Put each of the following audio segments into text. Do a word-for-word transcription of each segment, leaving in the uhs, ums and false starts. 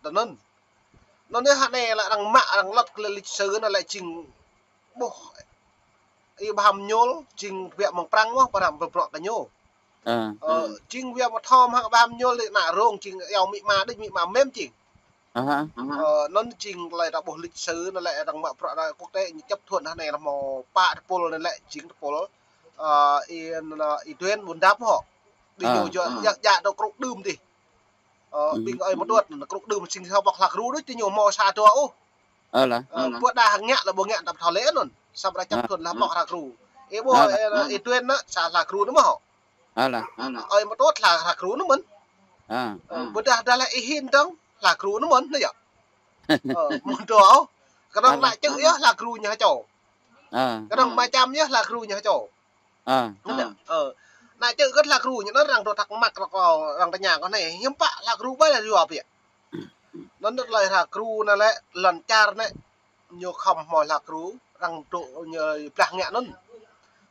Anŭn. Anŭn yơh hă anai lĕ arăng mă, arăng lăt kơ lịch sử anŭn lĕ jing ƀuh Y Baham Nhôl, jing biă mơ̆ng Prăng mơ̆n, Prăng pơprŏ kơ ñu. Ơ, jing biă mơ̆ng thom hăng Y Baham Nhôl lĕ ană rông jing yua amĭ ama đôč, amĭ ama mem jing. Ơ, anŭn jing tơlơi ta ƀuh lịch sử anŭn lĕ arăng mă bruă ra quốc tế ñu chấp thuận hă anai lĕ hmâo pă tơpul anŭn lĕ jing tơpul, ơ, Y, Y Duen Bun Dap hŏ. Ƀing ñu yua, yua, yua dŏ krŭ đưm dih. Ơ, ƀing ơi mơtuăt, krŭ đưm sing hơpŏk hla gru đôč, ti ñu hmâo sa dua ôh. Ơ, pơ đah ngă lĕ ƀu ngă tap thâo lĕ anŭn. Samơ̆ ra chấp thuận lĕ hơpŏk hla gru. Ơ, ƀuh, ơ, Y Duen anŭn sa hla gru anŭn mơ̆n hŏ. Ơi mơtuăt hla, hla gru anŭn mơ̆n. Ơ, ƀôdah dah lĕ Y Hin dơ̆ng hla gru anŭn mơ̆n, anŭn yơh. Ơ, mơ̆n dua ôh. Kơnơ̆ng ană čư̆ yơh hla gru ñu hơčô. Kơnơ̆ng ama čăm yơh hla gru ñu hơčô. Ơ. Anŭn yơh. Ơ. Ană čư̆ kơ hla gru ñu anŭn arăng dŏ thắc mắc ră kâo arăng tơña kơ anai, hiư̆m pă hla gru ƀai lĕ yua biă. Anŭn tơlơi hla gru anŭn lĕ lŏn čar anai ñu khŏm hmâo hla gru, arăng dŏ ñu blah ngă anŭn.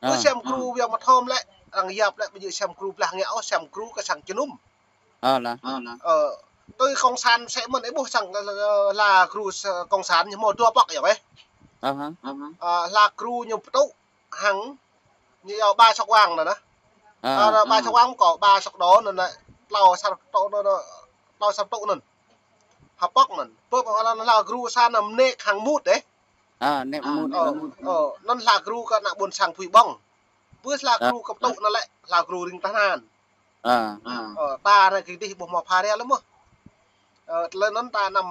Ơ. Pơ sem gru biă mơ̆ng thom lĕ, arăng yap lĕ ƀu djơ̆ sem gru blah ngă ôh, sem gru kơ sang jơnum. Ơ, tui cộng sản sĕ mơ̆n ih ƀuh sang, ơ, hla gru s-, cộng sản ñu hmâo dua pŏk yơh ƀĕ. Ơ, hla gru ñu pơtŭ hăng ñu yua ba sŏk wang anŭn nă. Ơ, ba sŏk wang kơ ba sŏk đô anŭn nă, tlâo sa tŭ anŭn nă, tlâo sa tŭ anŭn. Hơpŏk anŭn. Pơ, pơ anŭn hla gru sa anŭn mơnĕk hăng mŭt dêh. Ơ, anŭn hla gru kơ ană ƀôn sang pui ƀơ̆ng. Pơ hla gru kơ pơtŭ anŭn lĕ hla gru ring tơhnal. Ơ, ta anai kơ dih ƀuh hmâo pha ria lĕ mơ̆n. Ơ, tơlơi anŭn ta anăm,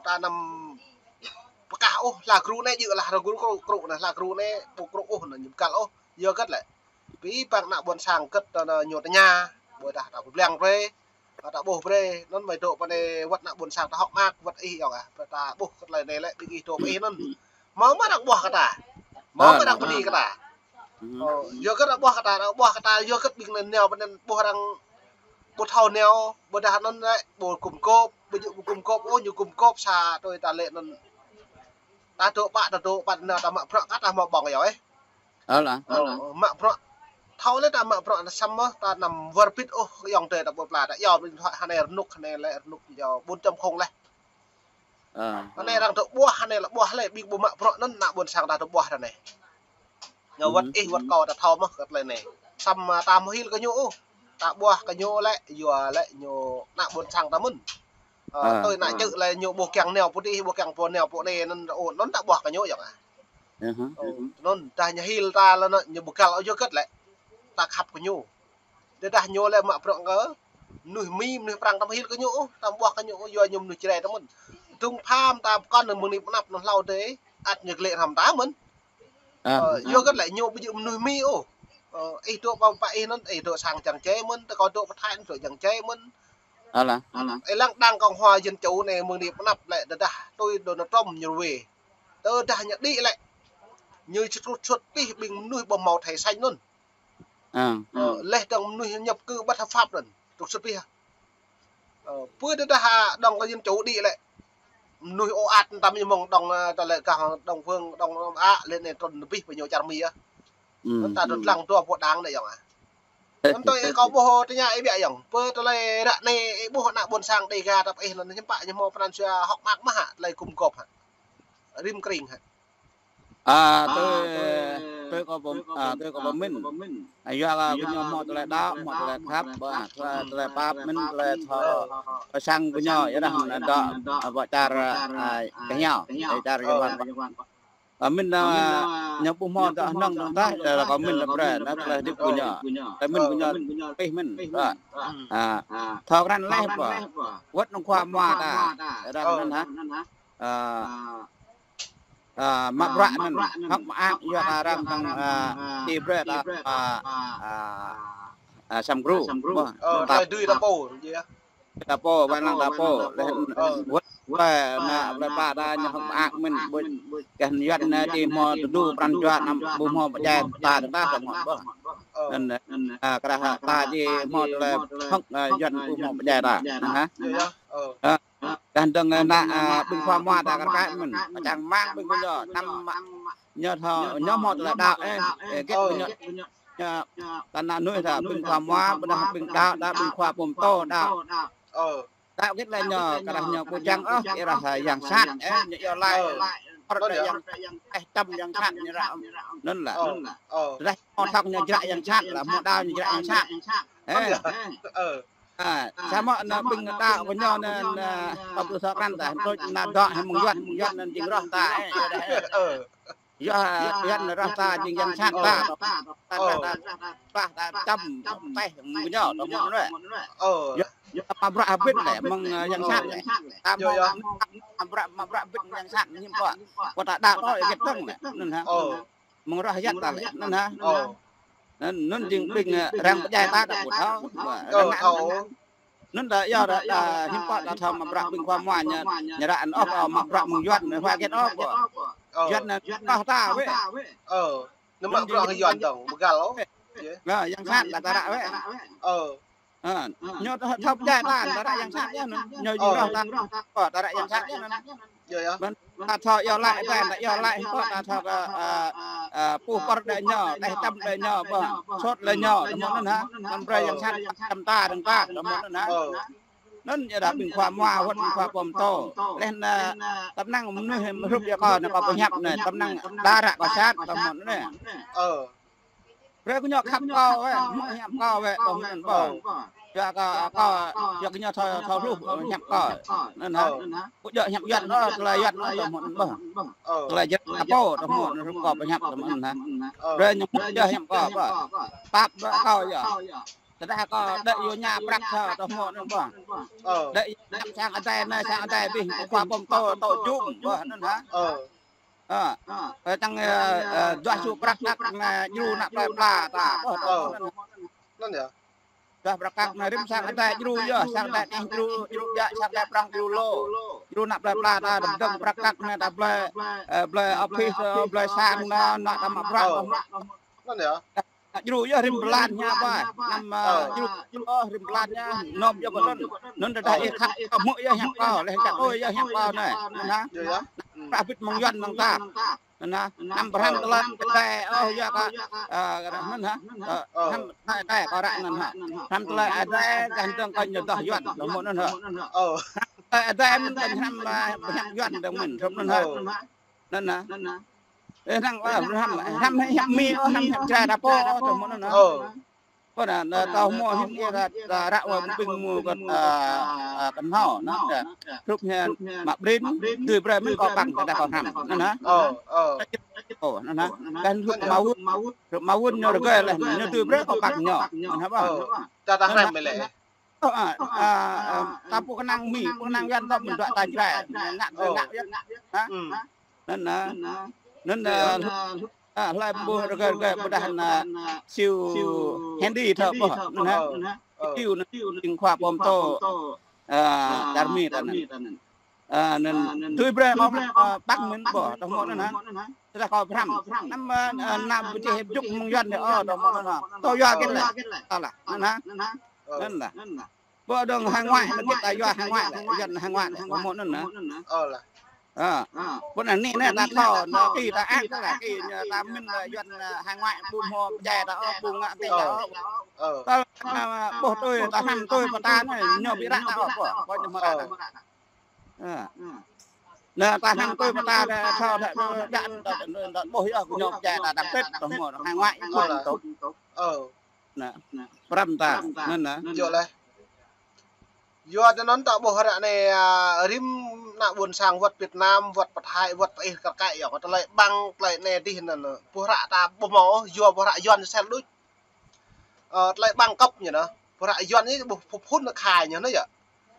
ta anăm pơkah ôh, hla gru anai djơ̆ lah hla gru krŭ, krŭ anai, hla gru anai ƀu krŭ ôh, anŭn ñu ƀu găl ôh. Yua hơget lĕ. Pi păng ană ƀôn sang hơget ta anŭn ñu tơña, ƀôdah ta pơblang brơi, ta ƀuh brơi, anŭn mơ̆ dŏ pơ anai wơ̆t ană ƀôn sang ta hŏk mơak, wơ̆t ih yơh ah, ta ƀuh kơ tơlơi anai lĕ, ƀing ih dŏ pơ ih anŭn. Hmâo mơ̆ arăng ƀuah kơ ta. Hmâo mơ̆ arăng bơni kơ ta. Ơ, yua hơget arăng ƀuah kơ ta, arăng ƀuah kơ ta, yua hơget ƀing anai nao, ƀing anai ƀuh arăng ƀu thâo nao, ƀôdah anŭn lĕ, ƀu gum gôp, ƀu djơ̆ ƀu gum gôp, ôh, ñu gum gôp sa tui ta lĕ anŭn. Ta dŏ pă, ta dŏ pă, nao ta mă bruă kơ ta hmâo ƀơ̆ng yơh, ơ. Ơ, mă bruă. Thâo lĕ ta mă bruă, ta samơ̆, ta anăm wơr bĭt ôh, ayŏng adơi ta ƀu pla, ta yua điện thoại hơnai rơnŭk, hơnai lĕ rơnŭk yua bốn chấm không lĕ. Ơ. Anai arăng dŏ ƀuah, anai lĕ ƀuah lĕ, ƀing ƀu mă bruă anŭn ană ƀôn sang ta dŏ ƀuah ră anai. Ñu wơ̆t ih wơ̆t kâo ta thâo mơ̆n kơ tơlơi anai. Samơ̆ ta hmâo hil kơ ñu ôh. Ta ƀuah kơ ñu lĕ, yua lĕ ñu ană ƀôn sang ta mơ̆n. Ơ, tui ană čư̆ lĕ ñu ƀu kiăng nao pơ dih, ƀu kiăng pơ nao pơ anai anŭn, ơ, anŭn ta ƀuah kơ ñu yơh ah. Ơ, anŭn dah ñu hil ta lĕ anŭn, ñu ƀu găl ôh yua hơget lĕ. Ta khăp kơ ñu. Tơdah ñu lĕ mă bruă kơ mơnuih Mi, mơnuih Prăng ta hmâo hil kơ ñu ôh, ta ƀuah kơ ñu ôh, yua ñu mơnuih Jrai ta mơ̆n. Dŭng pham ta pơkŏn mơ̆ng anai pơ anăp anŭn hlâo dêh, ăt ñu glĕ hrŏm ta mơ̆n. Ơ, yua hơget lĕ ñu ƀu djơ̆ mơnuih Mi ôh. Ơ, ih dŏ pơ pă ih anŭn, ih dŏ sang čang čê mơ̆n, ta kâo dŏ pơ Thái anŭn dŏ čang čê mơ̆n. Ih lăng Đảng Cộng hòa Dân chủ anai mơ̆ng anai pơ anăp lĕ tơdah tui Donald Trump ñu ruai. Tơdah ñu đĭ lĕ. Ñu trục xuất pih ƀing mơnuih ƀu hmâo thẻ xanh anŭn. Ơ, leh dơ̆ng mơnuih nhập cư bất hợp pháp anŭn, trục xuất pih. Ơ, pơ tơdah dŏng kơ dân chủ đĭ lĕ. Mơnuih ôh ăt tam ñu mơ̆ng dŏng, ơ, ta lĕ gah dŏng phương, dŏng, dŏng ă, leh anai trŭn pih pơ ñu čar Mi ah. Anŭn ta dŏ lăng dua pô đảng anai yơh ah. Anŭn tui ih kâo ƀuh tơña ih biă yơh. Pơ tơlơi ră anai ih ƀuh ană ƀôn sang Dega ta pơ ih anŭn hiư̆m pă ñu hmâo pran jua hŏk mơak mơ̆ hă, tơlơi gum gôp hă. Rĭm kring hă. Ơ, tui, tui kâo pơm-, ơ, tui kâo pơmĭn. Ơ, yua kơ gơñu hmâo tơlơi đaŏ, hmâo tơlơi khăp, ƀơ, tơlơi, tơlơi pap mĭn, tơlơi thâo, pơsăng gơñu, yua dah mơ̆n dŏ, ơ, ƀơi čar, ơ, kơ ñu, ơ, čar Yuan. Ơ, mĭn, ơ, ñu ƀu hmâo dŏ hnơ̆ng dŏ tah, tơlơi kâo mĭn dŏ brơi, anŭn tơlơi hơdip gơñu. Tơlơi mĭn gơñu, pih mĭn, ƀơ. Ơ, thâo krăn leh ƀơ. Wơ̆t anŭn khua mua ta, yua dah mơ̆n hă. Ơ, ơ, mă bruă anŭn, hŏk mơak yua kơ arăng tăng, ơ, ti brơi ta, ơ, ơ, ơ, sem gru. Ơ, ta tơlơi dưi ta pô, yơh. Ta pô, ƀơi lăng ta pô, leh, wơ̆t, wơ̆t, ană, wơ̆t pă ta ñu hŏk mơak mĭn, ƀuh, kơ Yuan anai či hmâo tơdu pran jua anăm ƀu hmâo pơdjai ta dơ̆ng ta hmâo ƀơ. Anŭn, ơ, krah ta či hmâo tơlơi hŏk, ơ, Yuan ƀu hmâo pơdjai ta, anŭn hă. Ơ. Dah dơ̆ng ană, ơ, ƀing khua mua ta kar kaĭ mơ̆n, čang rơmang ƀing gơñu, anăm mă, ñu thâo, ñu hmâo tơlơi đaŏ, ơ, ơ, hơget gơñu, ñu, ta ană mơnuih ta, ƀing khua mua, ƀôdah ƀing đaŏ, đaŏ, ƀing khua pơtô đaŏ. Ơ. Tao kĭt lĕ ñu, kơ rah ñu pơjing ôh, kơ rah yang sat, ơ, ñu yua laĭ. Pơr đah yang, eh, čăm yang sat ñu rah. Anŭn lah. Ơ, ơ. Rah mơ̆ thâo ñu jrăk yang sat lah, mơ̆ đao ñu jrăk yang sat. Ơ. Ơ. Ơ. Ơ. Ơ. Ơ. Samơ̆ anŭn ƀing đao kơ ñu anŭn, anŭn, ơ, kâo ƀu thâo krăn tah, tui anŭn dŏ hăng mơ̆ng Yuan, mơ̆ng Yuan anŭn jing roh ta, ơ, ơ. Ơ. Yua, yua anŭn roh ta jing yang sat ta, ta, ta, ta, ta, ta čăm, teh, mơ̆ng ñu, tơ mơ̆n anŭn. Ơ. Yua, yua ta mă bruă hơbĭt lĕ, mơ̆ng, ơ, yang sat lĕ. Ta mă, mă bruă, mă bruă hơbĭt yang sat, hiư̆m pă. Pơtă đa tơ, ơ, kĕt tơ̆ng lĕ, anŭn hă. Ơ. Mơ̆ng roh yua ta lĕ, anŭn hă. Ơ. Anŭn, anŭn jing ƀing, ơ, arăng pơdjai ta đa ƀu thâo. Ơ, thâo. Anŭn đa yua đa, đa hiư̆m pă đa thâo mă bruă ƀing khua mua ñu, ñu ră anŭn ôh, ơ, mă bruă mơ̆ng Yuan, ñu hua kĕt ôh, ƀu. Ơ. Yuan anŭn kah ta wĕ. Ơ. Anŭn mă bruă mơ̆ng Yuan dong, ƀu găl ôh. Yê. Lah, yang sat đa ta ră wĕ. Ơ. Ơ. Ñu thâo, thâo pơdjai ta, ta ră yang sat yơh anŭn. Ñu jing roh ta, ơ, ta ră yang sat yơh anŭn. Yê, yê. Mơ̆n ta thâo yua laĭ, ta, ta yua laĭ, hiư̆m pă ta thâo kơ, ơ, ơ, puh pơr đah ñu, đah čăm đah ñu, ƀu. Sôt lĕ ñu, tơ mơ̆n anŭn hă. Mơ̆n brơi yang sat čăm ta, dơ̆ng ta, tơ mơ̆n anŭn hă. Ơ. Anŭn yua đa ƀing khua mua, wơ̆t ƀing khua pơtô. Leh anŭn, ơ, tơpă năng mơnuih hrup yua kâo anai, kâo pơhiăp anai, tơpă năng đa ră kâo sat, tơ mơ̆n anŭn. Ơ. Brơi kơ ñu khăp kâo wĕ, hmư̆ hiăp kâo wĕ, tơ mơ̆n ƀu. Yua kơ, kâo, yua kơ ñu thâo, thâo hluh, hiăp kâo. Anŭn hă. Ơ. Ƀu djơ̆ hiăp Yuan ôh, tơlơi Yuan ôh, tơ mơ̆n ƀu. Ơ. Tơlơi jrăk ta pô, tơ mơ̆n, hrup kâo pơhiăp, tơ mơ̆n hă. Ơ. Brơi ñu hmư̆ yơh hiăp kâo ƀu. Pap ƀu kâo yơh. Tơdah kâo đĕ yua ñu prăk thâo, tơ mơ̆n anŭn ƀu. Ơ. Đĕ yua ñu sang adai anai, sang adai adih, khua pơtô, tŏ jum, ƀu, anŭn hă. Ơ. Ơ, ơ, čang, ơ, ơ, duah su prăk kăk anai djru ană plơi pla ta, ƀu, ơ. Anŭn yơh. Duah prăk kăk anai rĭm sang adai djru yơh, sang adai anai djru, djru biă, sang adai prŏng djru lô. Djru ană plơi pla ta, dơ̆ng dơ̆ng prăk kăk anai ta blơi, ơ, blơi ôphis, ơ, blơi sang anŭn, anŭn ta mă prăk. Ơ. Anŭn yơh. Djru yơh rĭm blan ñu ƀu. Anăm, ơ, djru, djru, ơ, rĭm blan ñu, nŏm yơh ƀu anŭn. Anŭn tơdah ih khăp kâo hmư̆ yơh hiăp kâo, leh čăk ơi yơh hiăp kâo anai. Anŭn hă. Yê, yê. Prăk hơbĭt mơ̆ng Yuan mơ̆ng ta. Anŭn hă. Anăm pơhrăm tơlơi adai, ơ, yua kơ, ơ, anŭn hă. Ơ, hrăm tơlơi adai kơ ră anŭn hă. Hrăm tơlơi adai, kah dơ̆ng kơ ñu duah Yuan, tơ mơ̆n anŭn hă. Ơ. Hrăm tơlơi adai mơ̆n, ƀu hrăm, ơ, ƀu hrăm Yuan dơ̆ng mơ̆n, hrup anŭn hă. Ơ. Anŭn hă. Ơ, năng, ơ, hrăm, hrăm hiăp Mi, ơ, hrăm hiăp Jrai ta pô, ơ, tơ mơ̆n anŭn hă. Ơ. Ơ, anŭn, anŭn, tơ mơ̆n hiư̆m yơh ta, ta ră wơ̆t ƀing mơ̆ng kơ, ơ, ơ, kơnhâo, anŭn, ta. Hrup hiư̆m mă ƀrin, dưi brơi mơ̆n kâo păng, ta đah kâo hrăm, anŭn hă. Ơ, ơ. Ơ, anŭn hă. Kah hrup mă wŭn, hrup mă wŭn ñu rơgơi leh, ñu dưi brơi kâo păng ñu, anŭn hă ƀu. Ơ, ta, ta hrăm mơ̆n lĕ. Ơ, ơ, ơ, ơ, ta pô kơnang Mi, pô kơnang Yuan ta mơ̆n dŏ ta Jrai, ngă, ngă Yuan. Hă? Anŭn, anŭn. Anŭn, ơ, ơ, hlơi ƀu rơgơi, rơgơi ƀôdah anŭn, ơ, Siu Hendy thâo ƀu, anŭn hă? Ơ. Siu anŭn jing khua pơtô, ơ, čar Mi ta anŭn. Ơ, anŭn dưi brơi kâo, ơ, păng mơ̆n ƀu, tơ mơ̆n anŭn hă? Tơdah kâo pơhrăm. Anăm, ơ, ơ, anăm ƀu čih hơjŭk mơ̆ng Yuan đe, ơ, tơ mơ̆n anŭn hă? Tơ yua kĕt lĕ. Ơ. Salah, anŭn hă? Ơ. Anŭn lah. Ơ. Ƀu dơ̆ng hải ngoại, anŭn kĕt ta yua hải ngoại lĕ, Yuan hải ngoại lĕ, tơ mơ̆n anŭn hă? Ơ lah. Ơ. Ƀu anai anai ta thâo, anŭn kơ ta ăt lah, kơ ñu ta mĭn lĕ Yuan, ơ, hải ngoại ƀu hmâo pơdjai ta, ơ, ƀu ngă kơ ta, ơ. Ơ. Ta, ơ, ƀuh tui, ta hrăm tui pơtă anai, ñu ƀu ră ta, ơ, ƀu, ƀu ñu hmâo ră ta. Ơ. Anai ta hrăm tui pơtă ta thâo, ta, ta, ta, ta ƀuh yơh, ñu pơdjai ta, ta tĭt, tơ mơ̆n, hải ngoại, ơ, ƀu lah. Ơ. Anŭn, pơhrăm ta, anŭn, anŭn. Yua leh. Yua anŭn ta ƀuh ră anai, ơ, rĭm ană ƀôn sang wơ̆t Việt Nam, wơ̆t pơ Thái, wơ̆t pơ ih kar kaĭ yơh, tơlơi păng, tơlơi anai adih anŭn, ƀuh ră ta ƀuh hmâo, yua ƀuh ră Yuan sel đôč. Ơ, tơlơi păng kăp ñu anŭn, ƀuh ră Yuan ñu ƀuh phŭn phŭn anŭn khai ñu anŭn yơh.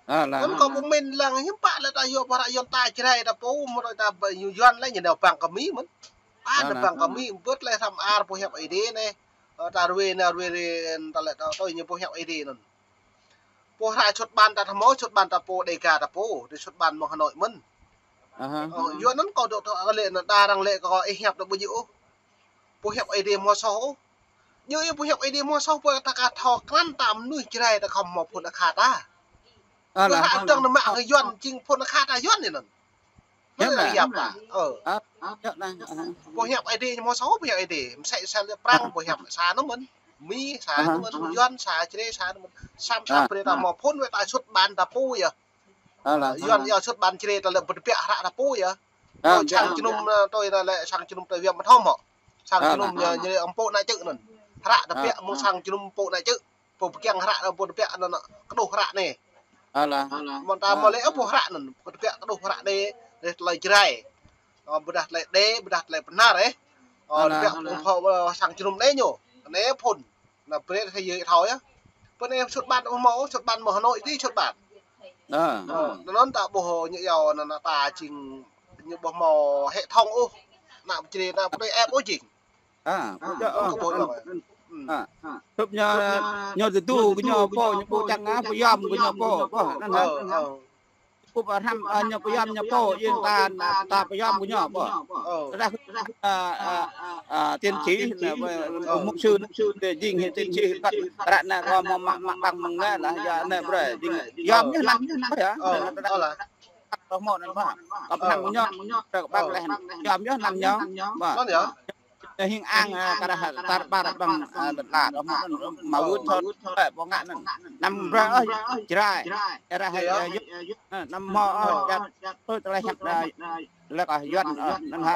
Ơ, lah. Anŭn kâo pơmĭn lăng hiư̆m pă lĕ ta yua ƀuh ră Yuan ta Jrai ta pô, mơ̆n ta ƀuh Yuan lĕ ñu nao păng kơ Mi mơ̆n. Ơ, anŭn lah. Păng kơ Mi, ƀuh lĕ hrăm ar pơhiăp Ơi Adai anai. Ơ, ta ruai anai, ruai anai, ta lĕ ta tui ñu pơhiăp Ơi Adai anŭn. Pô hră sut ƀan ta tơhmô, sut ƀan ta pô, Đêga ta pô, tui sut ƀan mơ̆ng Hà Nội mơ̆n. Ơ, yua anŭn kâo dŏ tơ lĕ anŭn, đa arăng lĕ kơ ih hiăp ta ƀu djơ̆ ôh. Pơhiăp Ơi Adai hmâo soh ôh. Djơ̆ yơh pơhiăp Ơi Adai hmâo soh, pô ta ka thâo krăn ta mơnuih Jrai ta khŏm hmâo phŭn akha ta. Ơ, pô lah, hră dơ̆ng anŭn mă kơ Yuan, jing phŭn akha ta Yuan anai anŭn. Yơh, anŭn lah. Hiăp ta. Ơ. Ơ, yơh, anŭn, ơ. Pơhiăp Ơi Adai hmâo soh, pơhiăp Ơi Adai. Mơsĕ sel prăng, pơhiăp sa anŭn mơ̆n. Mi sa anŭn mơ̆n, Yuan sa, Jrai sa anŭn mơ̆n. Samơ̆ ta brơi ta hmâo phŭn wĕ ta sut ƀan ta pô yơh. Ơ, lah. Yuan yơh sut ƀan Jrai ta lĕ ƀu tơbiă hră ta pô yơh. Ơ, sang jơnum, ơ, tui anai lĕ sang jơnum tui Việt Nam hơmâo. Sang jơnum ñu, ñu lĕ ƀu pô ană čư̆ anŭn. Hră tơbiă mơ̆ng sang jơnum pô ană čư̆. Pô pơkiăng hră anŭn pô tơbiă anŭn, kơđuh hră anai. Ơ, lah. Mơ̆ng ta mơ̆ lĕ ƀu hră anŭn, pô tơbiă kơđuh hră anai, lĕ tơlơi Jrai. Ơ, ƀôdah tơlơi Đê, ƀôdah tơlơi Bahnar, ơ. Ơ, tơbiă pô, ơ, sang jơnum anai ñu. Anai phun. Anŭn brơi thâo yơh thâo yơh. Pơ anai sut ƀan ƀu hơmâo, sut ƀan mơ̆ng Hà Nội tui sut ƀan. Ơ. Ơ, anŭn ta ƀuh ñu yua anŭn ta jing ñu ƀu hơmâo hệ thống ôh. Ană Jrai ană pơtui ĕp ôh jing. Ơ, ƀu djơ̆ ôh. Ơ, ƀu djơ̆ ôh. Ơ. Hrup ñu, ñu tơdu kơ ñu pô, ñu ƀu čang ngă pơyom kơ ñu pô, pô, anŭn hă? Ơ, ơ. Ƀu pơhrăm, ơ, ñu pơyom ñu pô, jing ta, ta pơyom kơ ñu pô. Ơ. Tơdah, ơ, ơ, ơ, tiến sĩ, anŭn, ơ, mục sư, anŭn, jing hĭ tiến sĩ, kăt ră anai kơ mơ̆ mă, mă bằng mơ̆ng anai lah, yua anai brơi, jing, yom ñu anŭn, yơh. Ơ, ơ, lah. Tơdah mơ̆ anŭn mơ̆. Kơ pơhrăm kơ ñu, tơdah ƀăng leh, yom ñu anŭn ñu, mơ̆. Anŭn yơh. Hing ang, ơ, kơ ră tar ƀar ƀăng, ơ, lĕ la, ră mơ̆ anŭn, mă wơ̆t thâo, ơ, ƀu ngă anŭn. Anăm brơi, ơ, Jrai. Ơ, ră, ơ, ơ, anăm mơ̆, ơ, jăp, ơ, tơlơi hiăp, ơ, lĕ kơ Yuan, ơ, anŭn hă.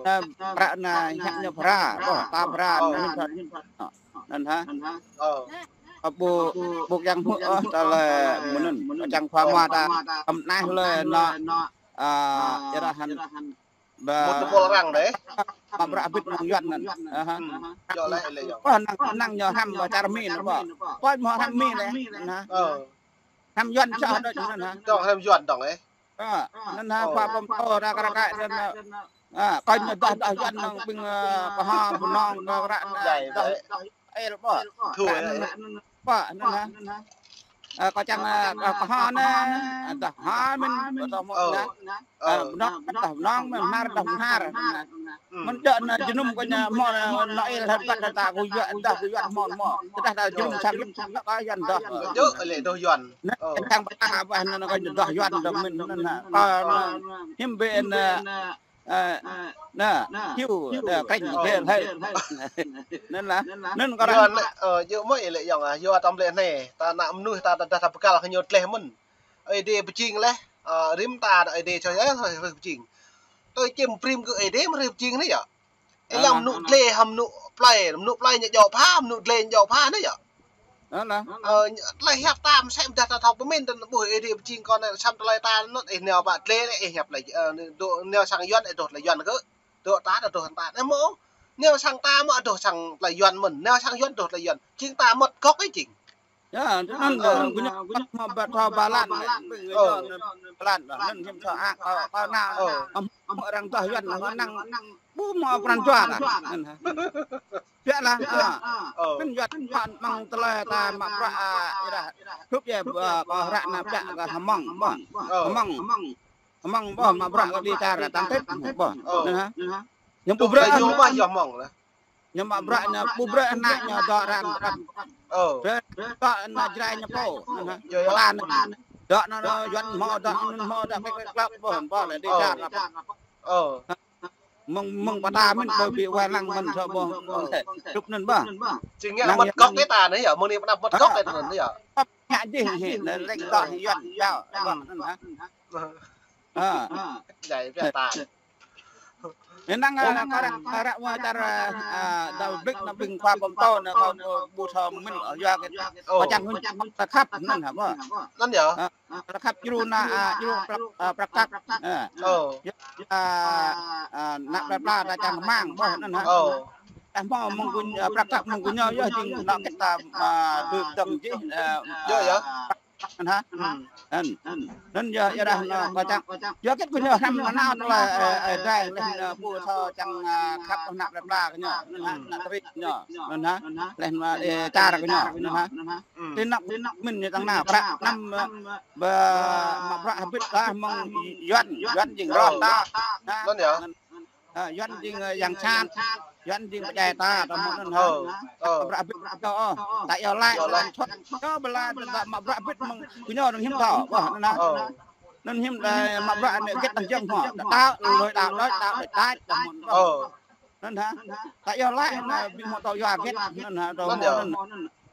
Ơ, ră anai hiăp ñu phara, ƀuh, ta phara, anŭn hă. Anŭn hă. Ơ, ƀu, ƀu kiăng hmư̆, ơ, tơlơi mơnŭn, čang khua mă ta, kăm naih lĕ anŭn, ơ, ơ, ră hăn, Ba, mŭt tơpul arăng dêh. Mă bruă hơbĭt mơ̆ng Yuan anŭn. Aha. Hmm. Djơ̆ lĕ, lĕ djơ̆. Ƀuh năng, năng ñu hrăm ƀơi čar Mi anŭn ƀuh. Pơ̆n mơ̆ hrăm Mi lĕ. Anŭn hă. Ơ. Hrăm Yuan čoh đôč anŭn hă. Dŏng hrăm Yuan dŏng ĕh. Ơ, anŭn hă, ơ, khua pơtô ră kơ ră kơ anŭn. Ơ, kơ ñu dŏ dŏ Yuan mơ̆ng ƀing, ơ, pơhơ pơnong kơ ră anŭn. Djai dŏ. Ơ, ƀuh. Thua, ơ. Ƀuh, anŭn hă. Ơ, kâo čang, ơ, kâo hơ anai, dah hơ mơ̆n, ƀuh tơ̆ mơ̆ dah. Ơ, ƀuh nong, dah nong mơ̆n, hmar, dah hmar. Mơ̆n djơ̆ anŭn jơnum kâo ñu hmâo anŭn, Noel hơbĭt dah ta kơ Yuan, dah kơ Yuan hmâo hmâo. Tơdah dah jơnum sang Yuan, kâo Yuan dah. Djơ̆ lĕ dah Yuan. Anŭn čang ƀă ƀah anŭn kâo dah Yuan dah mơ̆n anŭn hă. Kâo anŭn hiư̆m bĕ anŭn, Ơ, anŭn, hiu, anŭn, krĕng, ơ, gel, hơi. Anŭn lah, anŭn kơ arăng. Yua anŭn, ơ, yua mơ̆ ih lĕ yŏng ah, yua tơm lĕ anai, ta ană mơnuih ta, ta, ta, ta pơkăl kơ ñu tleh mơ̆n. Ơi Adai pơjing leh, ơ, rĭm ta Ơi Adai čô yơh, hrih pơjing. Tui čim brĭm kơ Ơi Adai mơ̆ hrih pơjing anai yơh. Ih lăng mơnŭ dlê hăm mơnŭ plơi, mơnŭ plơi ñu djŏ pha, mơnŭ dlê ñu djŏ pha anai yơh. Ơ, tơlơi hiăp ta mơsĕ mơdah ta thâo pơmĭn, tơl ƀuh Ơi Adai pơjing kơ anai, samơ̆ tơlơi ta anŭn, ih nao ƀă dlê lĕ, ih hiăp lĕ, ơ, dŏ nao sang Yuan, ih dŏ tơlơi Yuan kơ. Dŏ ta, dŏ ta. Anai mơ̆, nao sang ta mơ̆ dŏ sang tơlơi Yuan mơ̆n, nao sang Yuan dŏ tơlơi Yuan. Jing ta mơ̆t gŏk ih jing. Yơh, anŭn, ơ, gơñu mă ƀă thâo ba lan, ơ, ba lan, anŭn hiư̆m thâo ah, kâo, kâo nao, ơ, mă arăng dŏ Yuan, anŭn năng, ƀu mă pran jua lah. Anŭn hă. Biă lah, ơ. Ơ. Mơ̆n Yuan mă mơ̆ng tơlơi ta mă bruă, ơ, ih dah. Hrup yơh, ơ, kâo hră anai biă kơ Hmông, ƀuh. Ơ. Hmông. Hmông ƀuh, mă bruă kơ đi čar tăng tip, ƀuh. Ơ. Anŭn hă. Ñu ƀu brơi, ơ, ñu mă bruă ñu ƀu brơi ană ñu dŏ arăng. Ơ. Brơi dŏ ană Jrai ñu pô. Anŭn hă. Yơh, yơh. Pơđar anŭn. Dŏ anŭn, anŭn Yuan hmâo, dŏ anŭn hmâo, dŏ kĕk kĕk klăp, ƀuh, ƀuh lĕ đi čar. Ơ. Mơ̆ng, mơ̆ng pơta mơ̆n ƀơi ƀing wai lăng mơ̆n thâo ƀuh. Hrup anŭn ƀuh. Jing ngă mơ̆t gŏk kơ ta anai yơh, mơ̆ng anai pơnăp mơ̆t gŏk kơ ta anai yơh. Ngă jih hĭ, anŭn lĕ dŏ Yuan, dŏ, ƀuh anŭn hă. Ơ. Djai biă ta. Anŭn năng, ơ, kâo ră, kâo ră mơ̆ čar, ơ, dŏ blĕk anŭn ƀing khua pơtô anŭn kâo ƀu thâo mĭn, ơ, yua kơ. Ơ. Kâo čang hŭn ta khăp anŭn hă ƀuh. Anŭn yơh. Ơ. Ră khăp djru anŭn, ơ, djru prăk, ơ, prăk kăk. Ơ. Ơ. Yơh, ơ, ơ, ană plơi pla ta čang rơmang ƀuh anŭn hă. Ơ. Ơ, hmâo mơ̆ng gơñ, ơ, prăk kăk mơ̆ng gơñu yơh jing anŭn kĕt ta, ơ, tui pơdơ̆ng jih, ơ, yơh, yơh. Anŭn hă. Hmm. Anŭn. Anŭn yơh, yơh dah anŭn kâo čang. Yua kĕt gơñu hrăm nanao tơlơi, ơ, ơ, dai leh anŭn ƀu thâo čang, ơ, khăp ană plơi pla gơñu. Anŭn hă, ană tơring gơñu. Anŭn hă. Leh anŭn, ơ, čar gơñu. Anŭn hă. Hmm. Tui anŭn mĭn ñu tăng nao, prăk năm, ơ, ƀă mă bruă hơbĭt ta mơ̆ng Yuan, Yuan jing rŏh ta. Anŭn yơh. Ơ, Yuan jing, ơ, yang sat, Yuan jing pơdjai ta, ta mơ̆n anŭn hă. Ơ, ơ. Bruă hơbĭt ta, ơ. Ta iâu laĭ, iâu laĭ. Čô ƀơi lŏn ta mă bruă hơbĭt mơ̆ng gơñu anŭn hiư̆m thâo, ƀuh anŭn hă. Ơ. Anŭn hiư̆m ta mă bruă anai kĕt tăng jơ̆ng hmâo. Ta lui đaŏ đôč, đaŏ đôč, ta mơ̆n. Ơ. Anŭn hă. Ta iâu laĭ, anŭn ƀing hmâo tŏ yua kĕt, anŭn hă, tŏ anŭn yơh. Anŭn.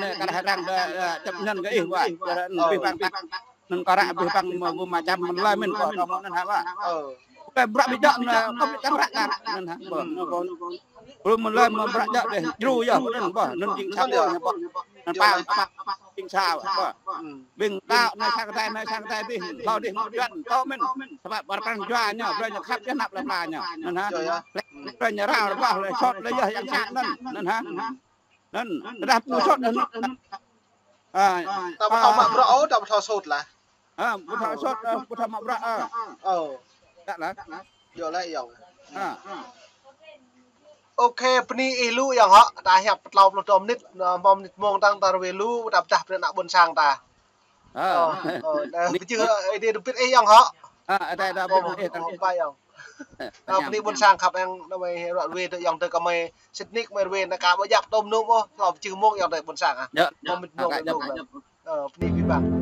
anai kar hơdang dah, ơ, čăp anŭn kơ ih wă. Kar anŭn abih bang tăk. Anŭn kar abih bang mơ̆ gum mơčăm mơ̆n lơi mơ̆n kơ tơma anŭn hă wă. Kơ bruă ƀu djơ̆ anŭn, kơ ƀu djơ̆ bruă kơ anŭn hă. Ƀu, ƀu mơ̆n lơi mă bruă djơ̆ deh, djru yơh, ƀu anŭn ƀu, anŭn jing sa ƀu, anŭn ƀu. Anŭn pă, pă, jing sa ƀu. Ƀing đaŏ anai sang kơtai, anai sang kơtai dih, hlâo dih mơ̆ djơ̆, tơl mơ̆n. Sa ƀă ƀar prăng jua ñu, brơi ñu khăp yơh anăp lĕ pla ñu. Anŭn hă. Brơi ñu rao rơbah lĕ sot lĕ yơh yang sat anŭn. Anŭn hă. Anŭn, tơdah ƀu sot anŭn. A, ta ƀu thâo mă bruă ôh, ta ƀu thâo sot lah. A, ƀu thâo sot, a, ƀu thâo mă bruă, a. Ơ. Đa lah. Yơh lah, yơh. A. Ôkê, bơni ih lu yơh hŏ, ta hiăp klâo pluh dua mơnit, a, mơ̆ng mơnit mông tăng ta rơwê lu, ta pơdah brơi ană ƀôn sang ta. A. Ơ, ơ, ta pơjing, ơ, ih dih dơ̆ng pit ih yơh hŏ. A, adai, adai, ơ, pit ih, ơ, pit ih. Ơ, bye yơh. Ơ, bơni ƀôn sang khăp yang, anai mơi rơwê dơ̆ng yơh dơ̆ng kơ mơi sĭt nik mơi rơwê, anai ka ƀu djăp tơm num ôh, hlâo pơjing mông yơh dơ̆ng ƀôn sang a. Yơh. Mơ̆ng mơnit mông, mơnit mông. Ơ, bơni abih bang.